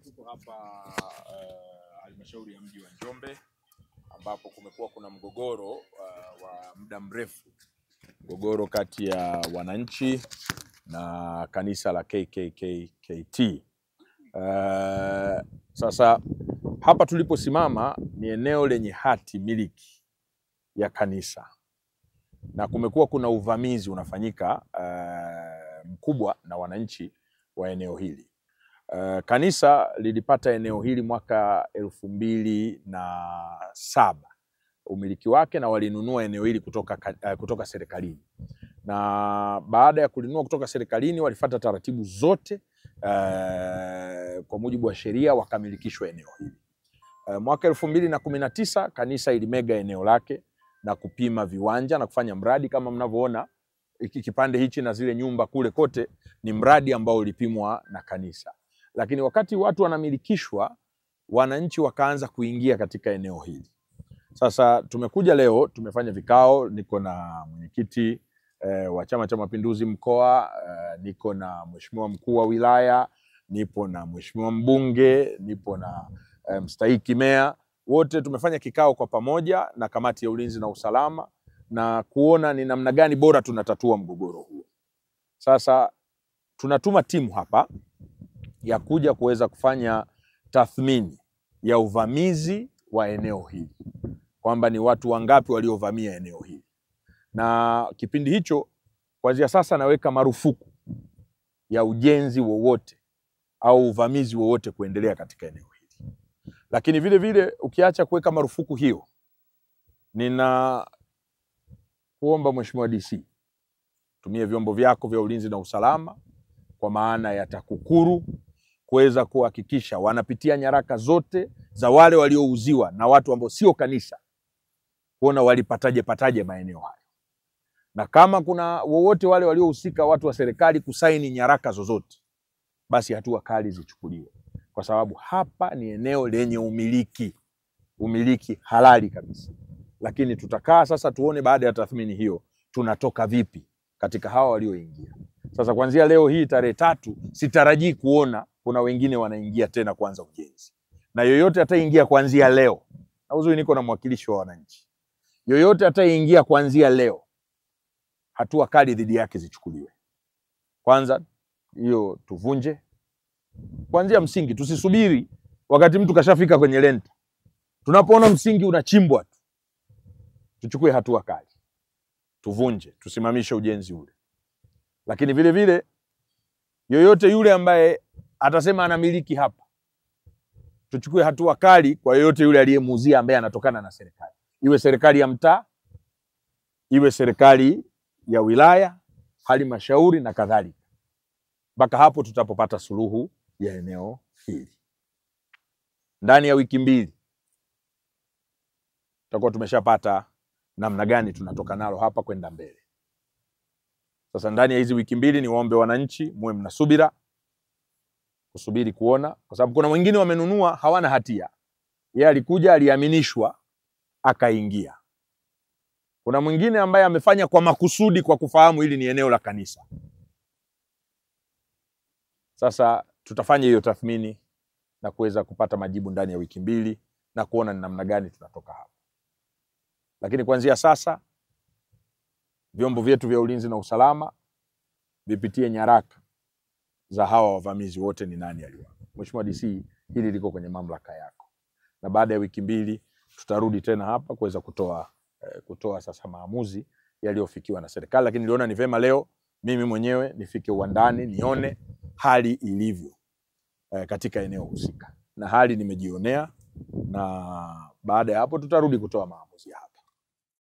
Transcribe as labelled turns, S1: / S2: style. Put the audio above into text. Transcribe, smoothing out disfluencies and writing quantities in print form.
S1: Tuko hapa halmashauri ya mji wa Njombe ambapo kumekuwa kuna mgogoro wa muda mrefu, mgogoro kati ya wananchi na kanisa la KKKT. Sasa hapa tuliposimama ni eneo lenye hati miliki ya kanisa, na kumekuwa kuna uvamizi unafanyika mkubwa na wananchi wa eneo hili. Kanisa lilipata eneo hili mwaka 2007 umiliki wake, na walinunua eneo hili kutoka serikalini. Na baada ya kulinunua kutoka serikalini walifuata taratibu zote kwa mujibu wa sheria, wakamilikishwa eneo hili. Mwaka 2019 kanisa ilimega eneo lake na kupima viwanja na kufanya mradi. Kama mnavyoona kipande hichi na zile nyumba kule kote ni mradi ambao ulipimwa na kanisa. Lakini wakati watu wanamilikishwa, wananchi wakaanza kuingia katika eneo hili. Sasa tumekuja leo, tumefanya vikao, niko na mwenyekiti wa Chama cha Mapinduzi mkoa, niko na mheshimiwa mkuu wa wilaya, nipo na mheshimiwa mbunge, nipo na mstahiki meya. Wote tumefanya kikao kwa pamoja na kamati ya ulinzi na usalama na kuona ni namna gani bora tunatatua mgogoro huo. Sasa tunatuma timu hapa ya kuja kuweza kufanya tathmini ya uvamizi wa eneo hili, kwamba ni watu wangapi waliovamia eneo hili. Na kipindi hicho, kuanzia sasa naweka marufuku ya ujenzi wowote au uvamizi wowote kuendelea katika eneo hili. Lakini vile vile ukiacha kuweka marufuku hiyo, nina kuomba Mheshimiwa DC, tumie vyombo vyako vya ulinzi na usalama kwa maana ya TAKUKURU kuweza kuhakikisha wanapitia nyaraka zote za wale waliouziwa na watu ambao sio kanisa, kuona walipataje pataje maeneo hayo. Na kama kuna wowote wale waliohusika, watu wa serikali, kusaini nyaraka zozote, basi hatua kali zichukuliwe, kwa sababu hapa ni eneo lenye umiliki halali kabisa. Lakini tutakaa sasa tuone baada ya tathmini hiyo tunatoka vipi katika hawa walioingia. Sasa kuanzia leo hii tarehe 3 sitarajii kuona kuna wengine wanaingia tena kuanza ujenzi. Na yoyote ataingia kuanzia leo, na uzuri niko na mwakilishi wa wananchi, yoyote ataingia kuanzia leo, hatua kali dhidi yake zichukuliwe. Kwanza hiyo tuvunje kuanzia msingi, tusisubiri wakati mtu kashafika kwenye lenta. Tunapoona msingi unachimbwa tu, tuchukue hatua kali, tuvunje, tusimamishe ujenzi ule. Lakini vile vile yoyote yule ambaye atasema anamiliki hapa, tuchukue hatua kali kwa yoyote yule aliyemuuzia ambaye anatokana na serikali, iwe serikali ya mtaa, iwe serikali ya wilaya, halmashauri na kadhalika, mpaka hapo tutapopata suluhu ya eneo hili. Ndani ya wiki 2 tutakuwa tumeshapata namna gani tunatoka nalo hapa kwenda mbele. Sasa ndani ya hizi wiki 2 niwaombe wananchi muwe mna subira, kusubiri kuona, kwa sababu kuna wengine wamenunua hawana hatia. Yeye alikuja, aliaminishwa, akaingia. Kuna mwingine ambaye amefanya kwa makusudi, kwa kufahamu hili ni eneo la kanisa. Sasa tutafanya hiyo tathmini na kuweza kupata majibu ndani ya wiki 2 na kuona ni namna gani tunatoka hapa. Lakini kuanzia sasa vyombo vyetu vya ulinzi na usalama vipitie nyaraka za hawa wavamizi wote, ni nani aliwa. Mheshimiwa DC, hili liko kwenye mamlaka yako. Na baada ya wiki 2 tutarudi tena hapa kuweza kutoa sasa maamuzi yaliyofikiwa na serikali. Lakini niliona ni vema leo mimi mwenyewe nifike uwandani nione hali ilivyo katika eneo husika. Na hali nimejionea, na baada ya hapo tutarudi kutoa maamuzi hapa.